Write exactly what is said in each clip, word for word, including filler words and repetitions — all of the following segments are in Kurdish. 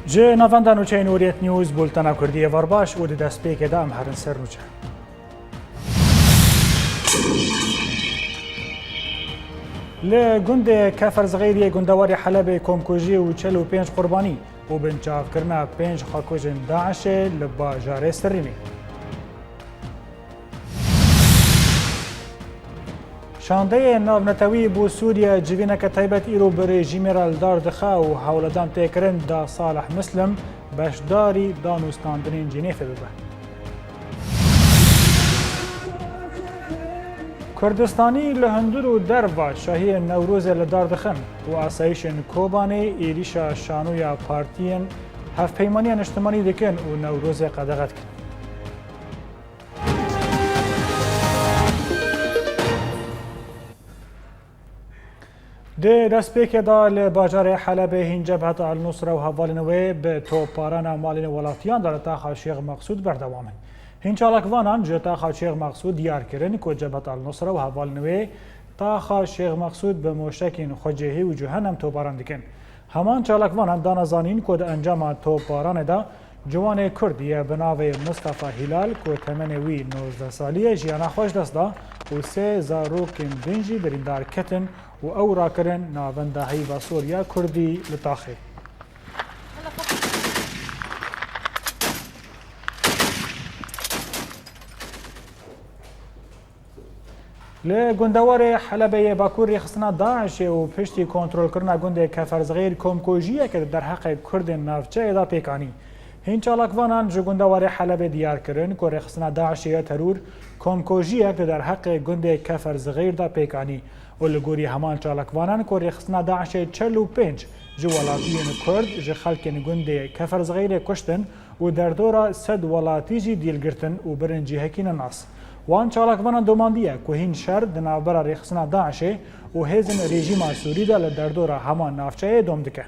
Ji navenda nûçeyên Orient News, bultena Kurdî êvar baş û di destpêkê de em herin ser nûçe. Li gundê Keferzixêriyê gundewarê Helebê komkujî û çil û pênc qurbanî û binçavkirina pênc xwekujên DAIŞê li bajarê Sirînê. Şandeyê navnetewî bo Sûriye civîneke taybet îro bi rejîmê re li dar dixe û hewledan tê kirin da Salih Muslim beşdarî danûstandinên Cînêfê bibe. Kurdistanî li hundir û derva şahiyên Newrozê li dar dixin û asayîşên Kobanê êrîşa şanoya partiyên Hevpeymaniya Niştimanî dikin û Newrozê qedexe dikin. Di destpêkê de li bajarê Helebê hîn Cebheta El Nusra û hevalên wê bi toparana malên welatiyan de li taxa Şêx Meqsûd berdewam in. Hîn çalakvanan ji taxa Şêx Meqsûd diyar kirin ku Cebheta El Nusra û hevalên wê taxa Şêx Meqsûd bi moşekên xwecihî û cehennem toparan dikin. Heman çalakvanan dane zanîn ku di encama toparanê de ciwanê Kurd yê bi navê Mistefa Hîlal ku temenê wî nozdeh salî ye, jiyana xwe ji dest da û sê zarokên din jî birîndar ketin û ew rakirin navenda Heyva Sor ya Kurdî li taxê. Li gundewarê Helebê yê Bakur rêxistina DAIŞê û piştî kontrolkirina gundê Keferzixêr komkujiyeke di derheqê Kurdên navçeyê de pêk anî. Hîn çalakvanan ji gundewarê Helebê diyar kirin ku rêxistina DAIŞê ya teror komkujiyek di derheqê gundê Keferzixêr de pêk anî û li gorî heman çalakvanan ku rêxistina DAIŞê çil û pênc ji welatiyên Kurd ji xelkên gundê Keferzixêrê kuştin û derdora sed welatî jî dîl girtin û birin cihekî nenas. Wan çalakvanan domandiye ku hîn şer di navbera rêxistina DAIŞê û hêzên rejîma Sûrî de li derdora heman navçeyê dom dike.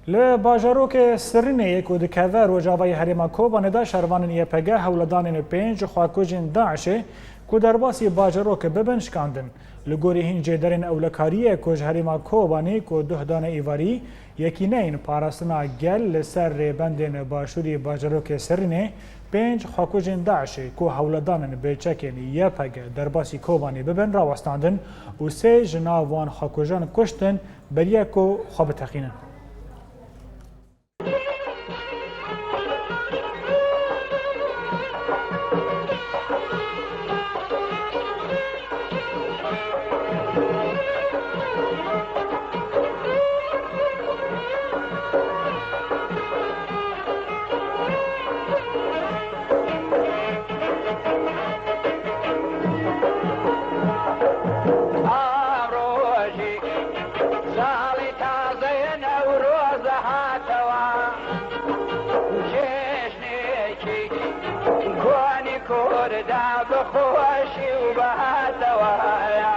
Li bajarokê Sirînê yê ku dikeve rojavayê herêma Kobanê de şervanên Y P G hewledanên pênc xwekujên DAIŞê ku derbasî bajarokê bibin şikandin. Li gorî hîn jêderên ewlekariyê ku ji herêma Kobanê ku duh dane êvarî, yekîneyên parastina gel li ser rêbendên başûrî bajarokê Sirînê, pênc xwekujên DAIŞê ku hewledanên bi çekên Y P G derbasî Kobanê bibin rawestandin û sê ji nav wan xwekujan kuştin, beriye ku xwe biteqînin. Saڵی تازەیە نەورۆزە هاتەوە، جێژنێکی کۆنی کوردا بەخۆشی و بەهاتەوەیە.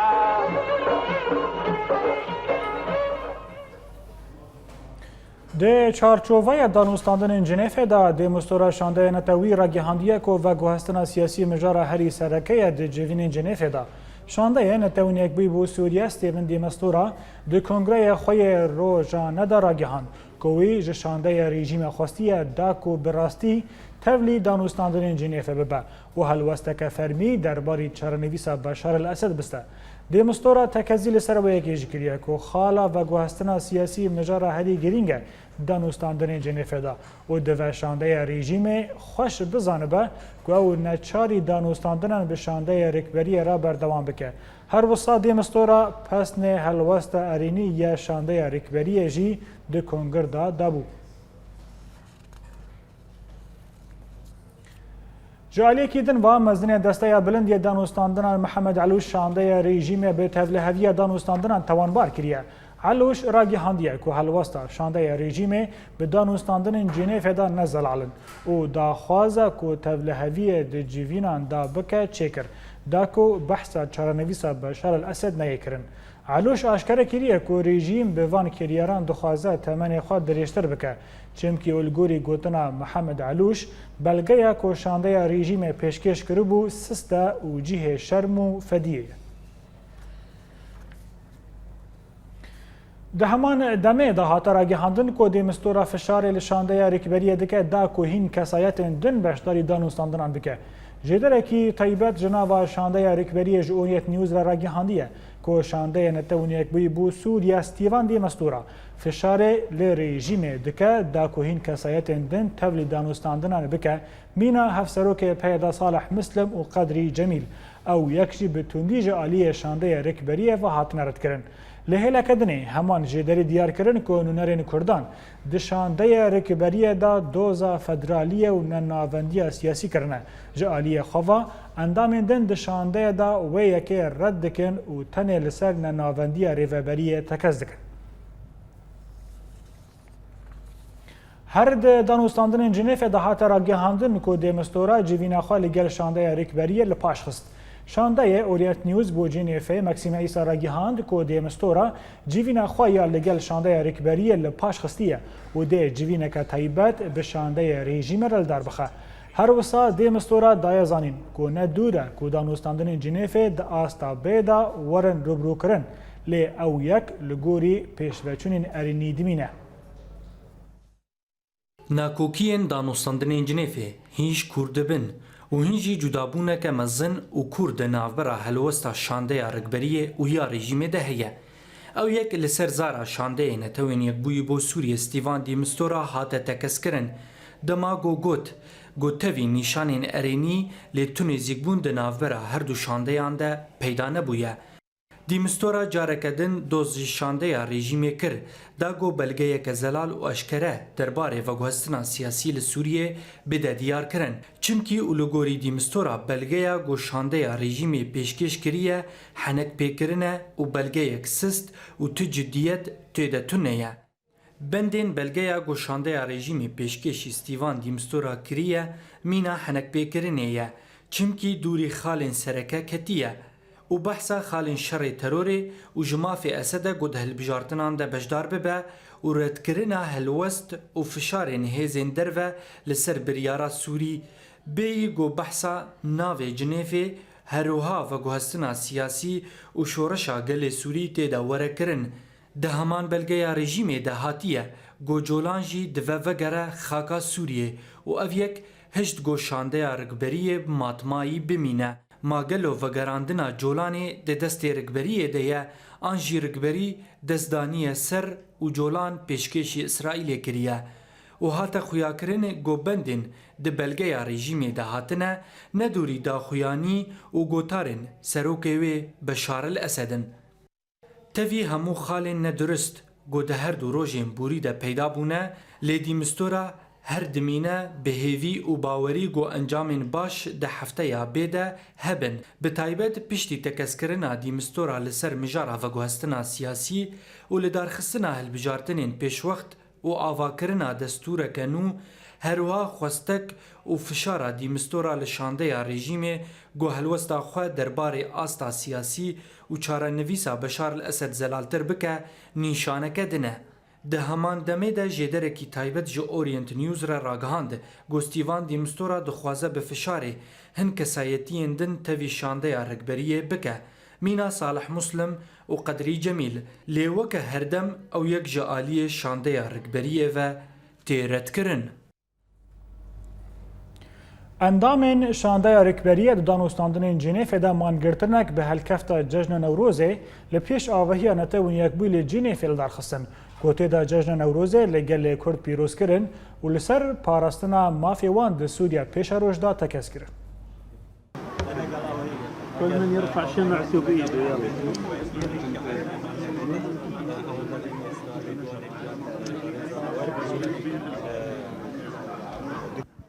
Di çarçoveya danûstandinên Cinêfê de, Dêmistora Şandeya Netewî ragihandiye ku veguhestina siyasî mijara herî sereke ye di civînên Cinêfê de. Şandeya Netewên Yekbûyî bo Sûriye Stephen Dêmistora di kongreyê xwe yê rojane de ragihand ku wî ji şandeya rejîmê xwestiye da ku bi rastî tevlî danûstandinên Cinêfê bibe û helwesteke fermî derbarî çarenivîsa Beşar el Esed biste. Dêmistora tekezî li ser wê yekê jî kiriye ku xala veguhestina siyasî mijara herî girîng e danûstandinên Cinêfê de û divê şandeya rejîmê xweş bizanibe ku ew neçarî danûstandinan bi şandeya rikberiyê re berdewam bike. Her wisa Dêmistora pesnê helwesta erênî ya şandeya rikberiyê jî di kongir de dabû. Ji aliyekî din ve, mezinê Desteya Bilind yê Danûstandinan Mihemed Elûş şandeya rejîmê bi tevliheviya danûstandinan tawanbar kiriye. Elûş ragihandiye ku helwesta şandeya rejîmê bi danûstandinên Cinêfê de ne zelal in û daxwaza ku tevliheviyê di civînan de bike çêkir, da ku behsa çarenivîsa Beşar el Esed neyê kirin. Elûş aşkere kiriye ku rejîm bi van kiryaran dixwaze temenê xwe dirêjtir bike, çimkî li gorî gotina Mihemed Elûş, belgeya ku şandeya rejîmê pêşkêş kiribû sist e û cihê şerm û fediyê ye. Di heman demê de hate ragihandin ku Dêmistora fişarê li şandeya rikberiyê dike da ku hîn kesayetên din beşdarî danûstandinan bike. Jêderekî taybet ji nava şandeya rikberiyê ji Orient News re ragihandiye ku şandeyê Netewên Yekbûyî bo Sûriye Stîvan Dêmistora fişarê li rejîmê dike da ku hîn kesayetên din tevlî danûstandinan bike. Mîna hevserokê P Y D Salih Muslim û Qedrî Cemîl, ew yek jî bi tundî ji aliyê şandeya rikberiyê ve hatine redkirin. Li hêleke dinê heman jêderî diyar kirin ku nûnerên Kurdan di şandeya rikberiyê de doza federaliyê û nenavendiya siyasî kirine. Ji aliyê xwe ve endamên din di şandeyê de wê yekê red dikin û tenê li ser nenavendiya rêveberiyê tekez dikin. Her di danûstandinên Cinêfê de hate ragihandin ku Dêmistora civîna xwe li gel şandeya rikberiyê li paş xist. Şandeyê Orient News bo Cinêfê Maxime Îsa ragihand ku Dêmistora civîna xwe ya li gel şandeya rikberiyê li paş xistiye û dê civîneke taybet bi şandeyê rejîmê re li dar bixe. Her wisa Dêmistora daye zanîn ku ne dûr e ku danûstandinên Cinêfê di asta bê de werin rûbirûkirin, lê ew yek li gorî pêşveçûnên erênî dimîne. Nakokiyên danûstandinên Cinêfê hîn ji kûr dibin û hîn jî cudabûneke mezin û kûr di navbera helwesta şandeya rikberiyê û ya rejîmê de heye. Ew yek li ser zara şandeyê Netewên Yekbûyî bo Sûriyê Stîvan Dî Mistora hate tekezkirin, dema ku got, ku tevî nîşanên erênî lê tu nêzîkbûn di navbera her du şandeyan de peyda nebûye. Dî Mistora careke din doz ji şandeya rejîmê kir, da ku belgeyeke zelal û eşkere derbarê veguhestina siyasî li Sûriyê bide diyarkirin. Çimkî û li gorî Dî Mistora belgeya ku şandeya rejîmê pêşkêş kiriye henekpêkirin e û belgeyek sist û tu cidiyet tê de tune ye. Bendên belgeya ku şandeya rejîmê pêşkêşî Stîvan Dî Mistora kiriye mîna henekpêkirinê ye, çimkî dûrî xalên sereke ketiye û behsa xalên şerê terorê û ji mafê Esed e ku di hilbijartinan de beşdar bibe û redkirina helwest û fişarên hêzên derve li ser biryara Sûrî, bêyî ku behsa navê Cinêfê, herwiha veguhestina siyasî û şoreşa gelê Sûrî tê de were kirin. Di heman belgeya rejîmê de hatiye, ku Colan jî dive vegere xaka Sûriyê û ev yek hişt ku şandeya rikberiyê bi matmayî bimîne. Ma gelo vegerandina Colanê di destê rikberiyê de ye, an jî rikberî dest daniye ser û Colan pêşkêşî Îsraîlê kiriye û hate xuyakirin ku bendên di belgeya rejîmê de hatine, ne dûrî daxuyanî û gotarên serokê wê Beşar el Esed in. Tevî hemû xalên nedurist ku di her du rojên borî de peyda bûne, lê Dî Mistora her dimîne bi hêvî û bawerî ku encamên baş di hefteya bê de hebin. Bi taybet piştî tekezkirina Dî Mistora li ser mijara veguhestina siyasî û lidarxistina hilbijartinên pêşwext û avakirina destûreke nû, herwiha xwestek û fişara Dî Mistora li şandeya rejîmê ku helwesta xwe derbarê asta siyasî û çarenivîsa Beşar el Esed zelaltir bike, nîşaneke din e. Di heman demê de jêderekî taybet ji Orient News re ragihand, ku Stîvan Dî Mistora dixwaze bi fişarê hin kesayetiyên din tevî şandeya rikberiyê bike, mîna Salih Muslim û Qedrî Cemîl, lê weke herdem ew yek ji aliyê şandeya rikberiyê ve tê redkirin. Endamên Şandeya Rikberiyê di danûstandinên Cinêfê de mangirtinek bi helkefta Cejna Newrozê li pêş avahiya Netewên Yekbûyî li Cinêfê li dar xistin, ku tê de Cejna Newrozê li gelê Kurd pîroz kirin û li ser parastina mafê wan di Sûriya pêşeroj de tekez kirin. كل من يرفع شمعته بإيده، يلا.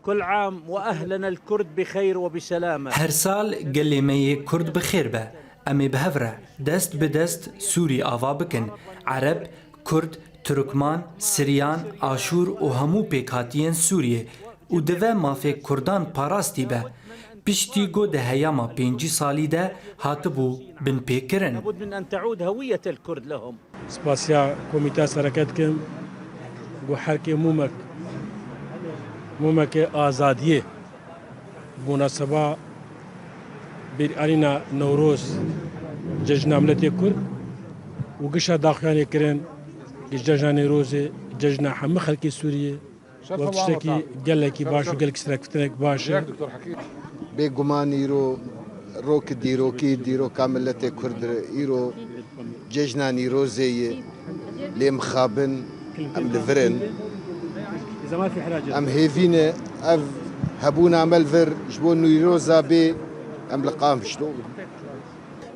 كل عام وأهلنا الكرد بخير وبسلامة. Her sal gelê me yê Kurd bi xêr be. Em ê bi hev re, dest bi dest Sûrî ava bikin. Ereb, Kurd, Turkman, Siryan, Aşûr û hemû pêkhatiyên Sûriyê û divê mafê Kurdan parastî be. Piştî ku di heyama pêncî salî de hatibû binpêkirin. لابد من أن تعود هوية الكرد لهم. Spasiya Komîteya Sereke dikim ku herkê mûmek, mûmekê azadiyê, bi munaseba bîranîna Newroz, Cejna Miletê Kurd û gişa daxuyaniyê kirin Cejna Newrozê cejna hemû xelkê Sûriyê, wek tiştekî gelekî baş û gelekî serekfitinek baş e. Bêguman îro rok dîrokî, dîroka miletê Kurd îro cejna Nîrozê ye. Lê mixabin em li vir in. Em hêvî ne ev hebûna me li vir ji bo Nîroza bê em li qamşto.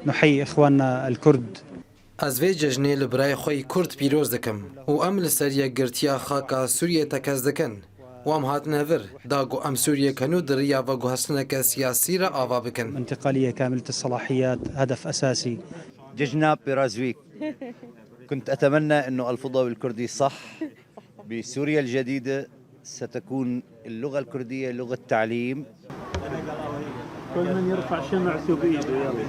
نحيي إخواننا الكرد. Ez vê cejnê li birayê xwe yî Kurd pîroz dikim û em li ser yekgirtiya xaka Sûriyê tekez dikin û em hatine vir, da ku em Sûriyek henû di riya veguhestineke siyasî re ava bikin. انتقالية كاملة الصلاحيات هدف أساسي. ججنة بيرازويك. كنت أتمنى أنه الفضاوي الكردي صح بسوريا الجديدة ستكون اللغة الكردية لغة تعليم. كل من يرفع شمعته بإيده يلا.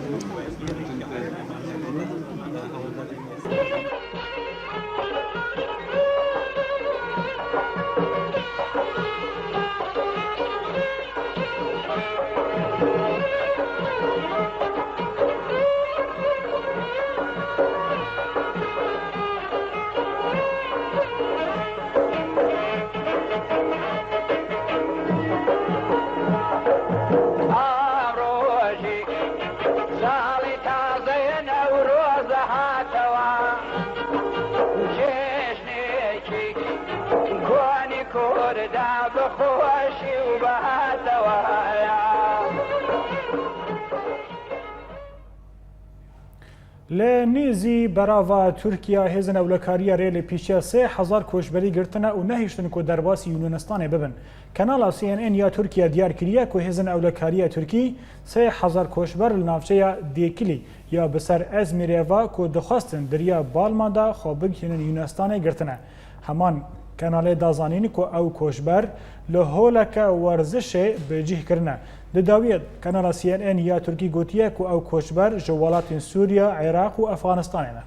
Li Nîzî berava Tirkiya hêzên ewlekariya rê li pîşiya sê hezar koçberî girtine û nehiştin ku derbasî Yûnanistanê bibin. Kanala C N N ya Tirkiye diyar kiriye ku hêzên ewlekariya Tirkî sê hezar koçber li navçeya Dêkilî ya bi ser Ezmîrê ve ku dixwestin di riya Balman de xwe bigihînin Yûnanistanê girtine. Heman kanalê da zanîn ku ew koçber li holeke werzişê bi cih kirine. Di dawiyê de kanala C N N ya Tirkî gotiye ku ew koçber ji welatên Sûriye, Iraq û Efxanistanê ne.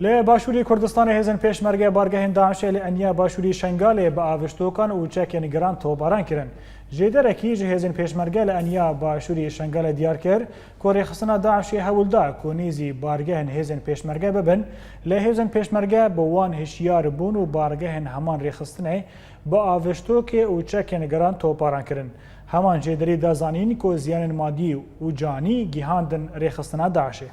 Li Başûrê Kurdistanê hêzên Pêşmerge bargehên DAIŞê li eniya Başûrê Şengalê bi aviştokan û çekên giran topbaran kirin. Jêderekî ji hêzên Pêşmerge li eniya Başûrê Şengalê diyar kir, ku rêxistina DAIŞê hewl da ku nêzî bargehên hêzên Pêşmerge bibin, lê hêzên Pêşmerge bi wan hişyar bûn û bargehên heman rêxistinê bi aviştokê û çekên giran topbaran kirin. Heman jêderî da zanîn ku ziyanên madî û canî gihandin rêxistina DAIŞê.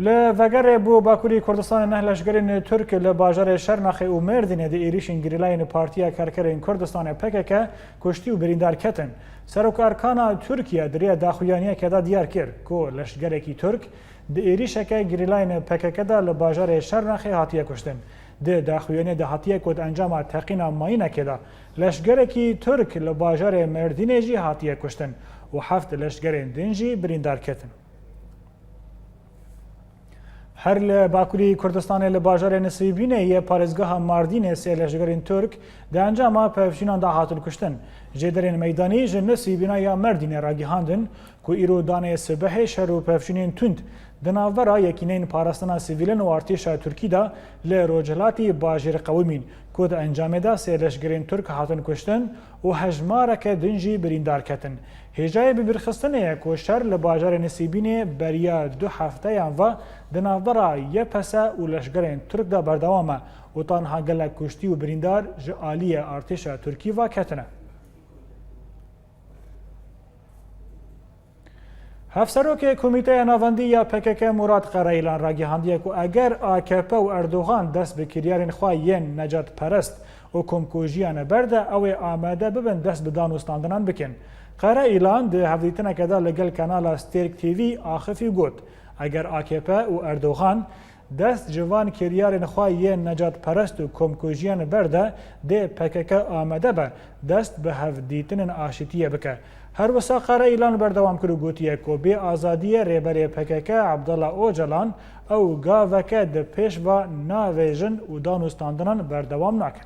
Li Vegerê bo Bakurê Kurdistanê neh leşgerên Tirk li bajarê Şernaxê û Mêrdînê di êrîşên gerîlayên Partiya Karkerên Kurdistanê P K K kuştî û birîndar ketin. Serok Erkana Tirkiye di riya daxuyaniyeke de diyar kir ku leşgerekî Tirk di êrîşeke gerîlayên P K K de li bajarê Şernaxê hatiye kuştin. Di daxuyaniyê de hatiye ku di encama teqîna mayînekê de leşgerekî Tirk li bajarê Mêrdînê jî hatiye kuştin û heft leşgerên din jî birîndar ketin. Her li Bakurî Kurdistanê li bajarê Nisîbînê yê parêzgeha Mardînê sê leşgerên Tirk di encama pevçûnan de hatin kuştin. Jêderên meydanî ji Nisîbîna ya Merdînê ragihandin ku îro danê sibehê şer û pevçûnên tund di navbera Yekîneyên Parastina Sivîlin û Artêşa Tirkî de li rojhilatî bajêr qewimîn, ku di encamê de sê leşgerên Tirk hatin kuştin û hejmareke din jî birîndar ketin. Hêjayê bibîrxistinê ye ku şer li bajarê Nisîbînê beriya du hefteyan ve di navbera Y P S û leşgerên Tirk de berdewam e û tanha gelek kuştî û birîndar ji aliyê artêşa Tirkî ve ketine. Hevserokê Komîteya Navendî ya P K K Murat Qereîlan ragihandiye ku eger A K P û Erdogan dest bi kiryarên xwe yên necatperest û komkujiyan berde, ew ê amade bibin dest bi danûstandinan bikin. Qereîlan di hevdîtineke de li gel kanala Stêrk T V axifî û got, eger A K P û Erdogan dest ji van kiryarên xwe yên necatperest û komkujiyan berde, dê P K K amade be dest bi hevdîtinên aşîtiyê bike. Her wisa Qereîlan berdewam kir û gotiye ku bê azadiyê Rêberê P K K Abdullah Ocalan ew gaveke di pêş ve navêjin û danûstandinan berdewam nakin.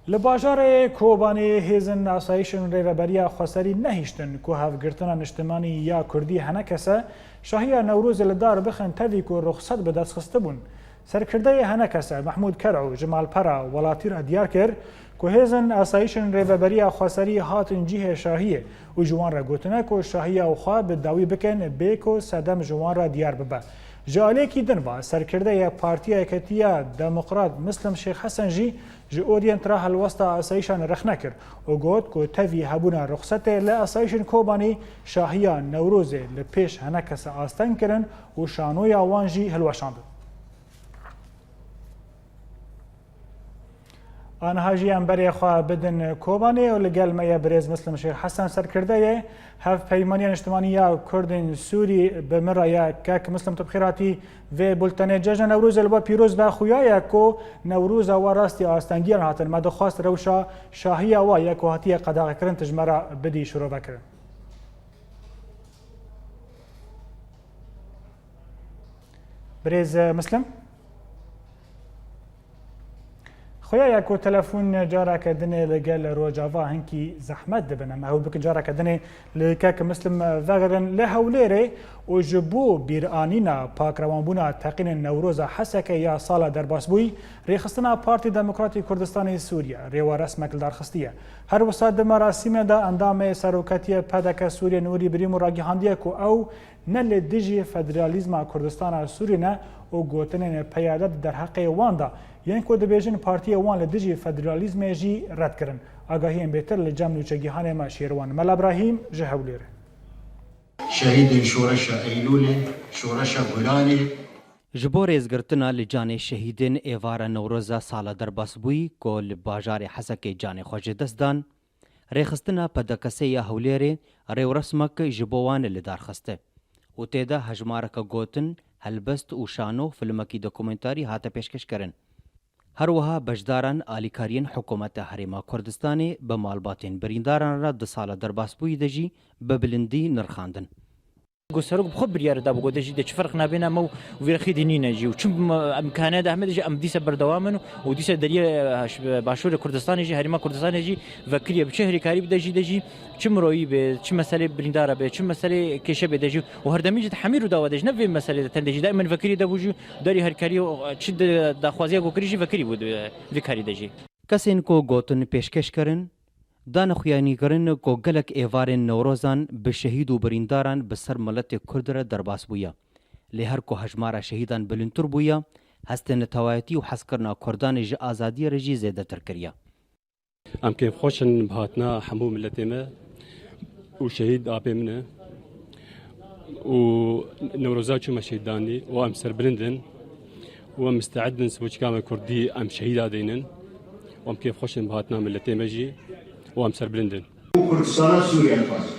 Li bajarê Kobanê hêzên asayişên Rêveberiya Xweserî nehiştin ku Hevgirtina Niştimanî ya Kurdî H N K S şahiya Newrozê li dar bixin tevî ku ruxset bi dest xistibûn. Serkirdeyê H N K S Mehmûd Kero ji malpera welatî re diyar kir Ku hêzên asayîşên Rêveberiya Xweserî hatin cihê şahiyê û ji wan re gotine ku şahiya xwe bi dawî bikin bê ku sedem ji wan re diyar bibe. Ji aliyekî din ve, serkirdeyê Partiya Yeketiya Demokrat Muslim Şêx Hesen jî ji Orient re helwesta asayîşan rexne kir û got ku tevî hebûna ruxsetê li asayîşên Kobanî şahiya Newrozê li pêş hinekese asteng kirin û şanoya wan jî hilweşandin. Aniha jî em berê xwe bidin Kobanê û li gel me ye birêz Muslim Şêx Hesen, serkirdeyê Hevpeymaniya Niştimanî ya Kurdên Sûrî. Bi min re ye. Kek Muslim, tu bi xêr hatî vê bultenê. Cejna Newrozê li we pîroz be. Xuya ye ku Newroza we rastî astengiyan hatin. Me dixwest rewşa şahiya we ye ku hatiye qedexekirin, tu ji me re bidî şirovekirin. Birêz Muslim? Xuya ye ku telefon careke dinê li gel Rojava hinkî zehmet dibin. Em hewl bikin careke dinê li kek Muslim vegerin li Hewlêrê û ji bo bîranîna pakrewanbûna teqînên Newroza Hesekê ya sala derbasbûyî, rêxistina Partî Demokratî Kurdistanê Sûriye rêweresmek li dar xistiye. Her wisa di merasîmê de endamê seroketiye P D K Sûriye Nûrî Birîm û ragihandiye ku ew ne li dijî federalîzma Kurdistana Sûrî ne û gotinên P Y D di derheqê wan de yên ku dibêjin partiyê wan li dijî federalîzmê jî red kirin. Agahiyên bêtir li cem nûçegihanê me Şêrwan Mela Brahîm ji Hewlêrê. Şehîdên Şoreşa Eylûlê, Şoreşa Gulanê. Ji bo rêzgirtina li canê şehîdên êvara Newroza sala derbasbûyî ku li bajarê Hesekê canê xwe ji dest dan, rêxistina P D K S ya Hewlêrê rêwresmek ji bo wan li dar xiste û tê de hejmareke gotin, helbest û şano, filmekî dokumentarî hate pêşkêşkirin. Her wiha beşdaran alîkariyên hikûmeta Herêma Kurdistanê bi malbatên birîndaran re di sala derbasbûyî de jî bi bilindî nirxandin. Ku serok bi xwe biryar da, bi gote jî de çi ferq nabêne me û vî rexî de nîne jî û çi em kane de Ehmedê jî em dîse berdewam in û dîse deriyê, e, baş-, başûrê Kurdistanê jî, Herêma Kurdistanê jî vekiriye bi çi herîkarî bide jî de jî çi miroyî be, çi meselê birîndara be, çi meselê kêşe be de jî û herdemî jî di hemî rûdawa de jî ne vê meselê de tendê jî daimen vekirî de bû jî derî herkarî û çi de daxwaziya ku kirî jî vekirî bû di, vî karî de jî. Kesên ku gotin pêşkêş kirin, dane xuyanîkirin ku gelek êvarên Newrozan bi şehîd û birîndaran bi ser miletê Kurd re derbas bûye. Lê her ku hejmara şehîdan bilindtir bûye, hestê netewayetî û hezkirina Kurdan ji azadiyê re jî zêdetir kiriye. Em kêfxweş in bi hatina hemû miletê me û şehîd apê min e. Û Newroza çûme şehîdanî û em serbilind in û em misteid in, siboçika me kurdî em şehîda deynin û em kêfxweş in bi hatina miletê me jî û em serbilind in. Kurdistana Sûriye dixwazin.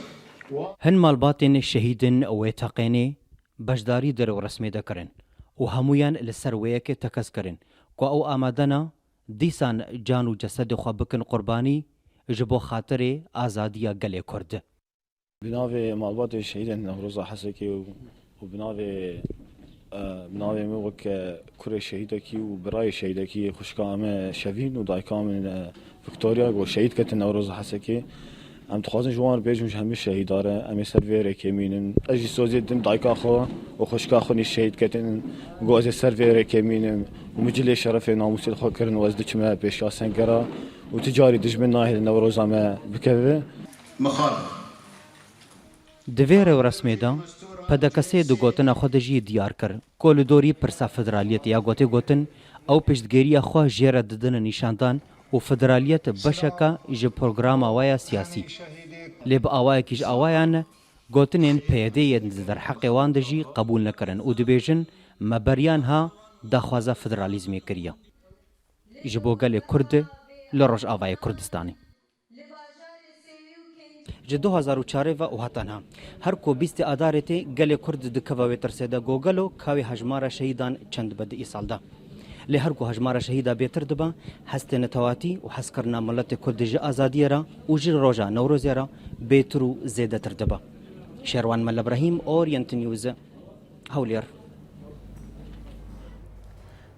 Hin malbatên şehîdên wê teqênê beşdarî di rêwresmê de kirin û hemûyan li ser wê yekê tekez kirin ku ew amade ne dîsan can û cesedê xwe bikin qurbanî ji bo xatirê azadiya gelê Kurd. Bi navê malbatê şehîdên Newroza Hesekê û, û bi navê, e, bi navê min wek, e, kurê şehîdekî û birayê şehîdekî xwişka me Şevîn û dayika min, e, Victoria, ku şehîd ketin Newroza Hesekê. Em dixwazin ji wan re bêjin, ji hemî şehîda re, em ê ser vê rêkê mînin. Ez jî sozê didim dayika xwe û xwişka xwe nî şehîd ketin. Got ez ê ser vê rêkê mînim û min cilê şerefê namûsê xwe kirin û ez diçime pêşiya sengera û ti carî dijmin nahêle Newroza me bikeve. Mixalif. Di vê rêwresmê de P D K S di gotina xwe de jî diyar kir ku li dorî pirsa federaliyetê ya gotê gotin, ew piştgiriya xwe jê re didine nîşandan û federaliyet beşeke ji programa we ya siyasî. Lê bi awayekî ji awayan gotinên P Y D yên di derheqê wan de jî qebûl nekirin û dibêjin, me beriya niha daxwaza federalîzmê kiriye ji bo gelê Kurd li Rojavayê Kurdistanê. Ji du hazar û çar ve û heta niha, her ku bîstê Adarê tê, gelê Kurd dikeve wê tirsê de ku gelo ka wê hejmara şehîdan çend be di îsal de. Lê her ku hejmara şehîda bêtir dibe, hestê netewatî û hezkirina miletê Kurd ji azadiyê re û ji roja Newrozê re bêtir û zêdetir dibe. Şerwan Mele Brahîm, Orient News. Hewlêr.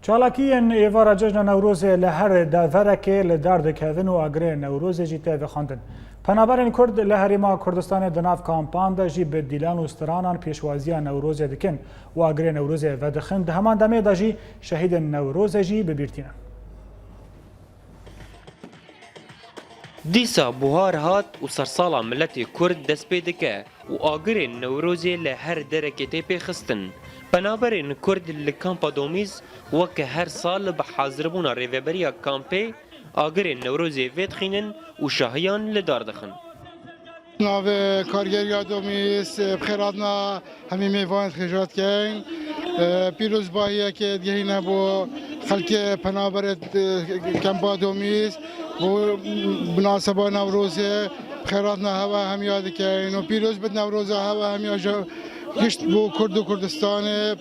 Çalakiyên êvara Cejna Newrozê li her deverekê li dar dikevin û agirê Newrozê jî tê vexwendin. Penaberên Kurd li Herêma Kurdistanê di nav kampan de jî bi dîlan û stranan pêşwaziya Newrozê dikin û agirê Newrozê vedixin. Di heman demê de jî şehîdên Newrozê jî bi bîr tînin. Dîsa buhar hat û sersala miletê Kurd dest pê dike û agirên Newrozê li her derekê tê pêxistin. Penaberên Kurd li kampa Domîz weke her sal bi hazirbûna rêveberiya kampê agirên Newrozê vêdixînin û şahiyan li dar dixin. Navê kargeriya Domîz, bi xêr hatina. Hemî mêvanê xêja dikeyn. E, pîrozbahiyekê digehîne bo xelkê penaberê, e, kempa Domîz. Bo binaseba Newrozê bi xêr hatina hewe hemiya dikeyn û pîroz bit Newroza hewe hemiya ji gişt bo Kurd û Kurdistanê.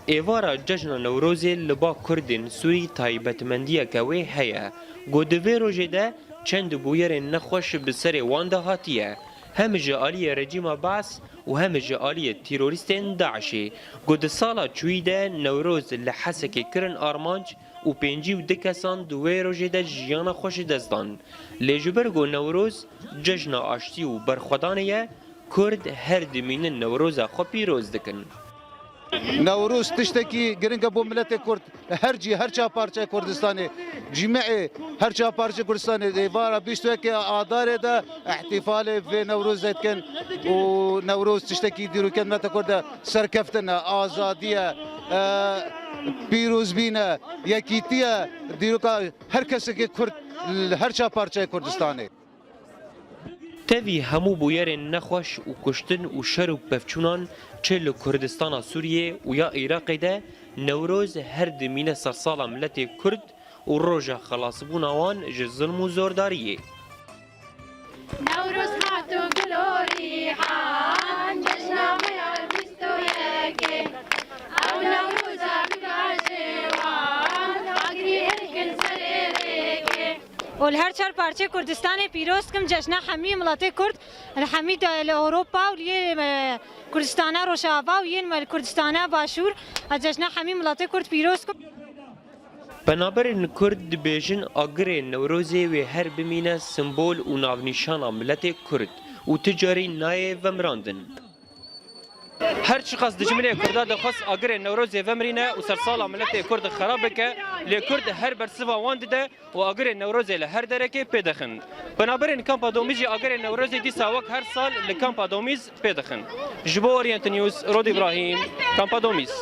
Êvara cejna Newrozê li ba Kurdên Sûrî taybetmendiyeke wê heye. Ku di vê rojê de çend bûyerên nexweş bi serê wan de hatiye. Hem ji aliyê rejîma Baas û hem ji aliyê terorîstên DAIŞê, ku di sala çûyî de Newroz li Hesekê kirin armanc û pêncî û du kesan di wê rojê de jiyana xwe ji dest dan. Lê ji ber ku Newroz cejna aştî û berxwedanê ye, Kurd her dimînin Newroza xwe pîroz dikin. Newroz tiştekî giring e bo miletê Kurd. Her cî, her çar parçeyê Kurdistanê, cîmehê her çar parçeyê Kurdistanê, êvara bîst û yekê Adarê de îhtîfalê vê Newrozê dikin û Newroz tiştekî dîrokên mileta Kurd e, serkeftin e, azadî ye, e, pîrozbîn e, yekîtî ye, dîroka her kesekê Kurd li her çar parçeyê Kurdistanê. Tevî hemû bûyerên nexweş û kuştin û şer û pevçûnan çi li Kurdistana Sûriyê û ya Iraqê de Newroz her dimîne sersala miletê Kurd û roja xelasbûna wan ji zilm û zordariyê. Newroz hat û gul û rîhan, cejna me ya bîst û yekê. Ew Newroza bi gajê wan, agirî hilkin serê rêkê. Û li her çar parçeyê Kurdistanê pîroz dikim cejna hemî miletê Kurd, li hemî de-, li Ewropa û li yê, e, Kurdistana Rojava û yên me li Kurdistana Başûr, e, cejna hemî miletê Kurd pîroz dikim. Penaberên Kurd dibêjin agirê Newrozê wê her bimîne simbol û navnîşana miletê Kurd û ti carî nayê vemirandin. Her çiqas dijminê Kurda dixwest agirê Newrozê vemirîne û sersala miletê Kurd xerab bike, lê Kurd her bersiva wan dide û agirê Newrozê li her derekê pê dixin. Penaberên Kampa Domîz jî agirê Newrozê dîsa wek her sal li Kampa Domîz pê dixin. Ji bo Orient News, Rod Îbrahîm, Kampa Domîz.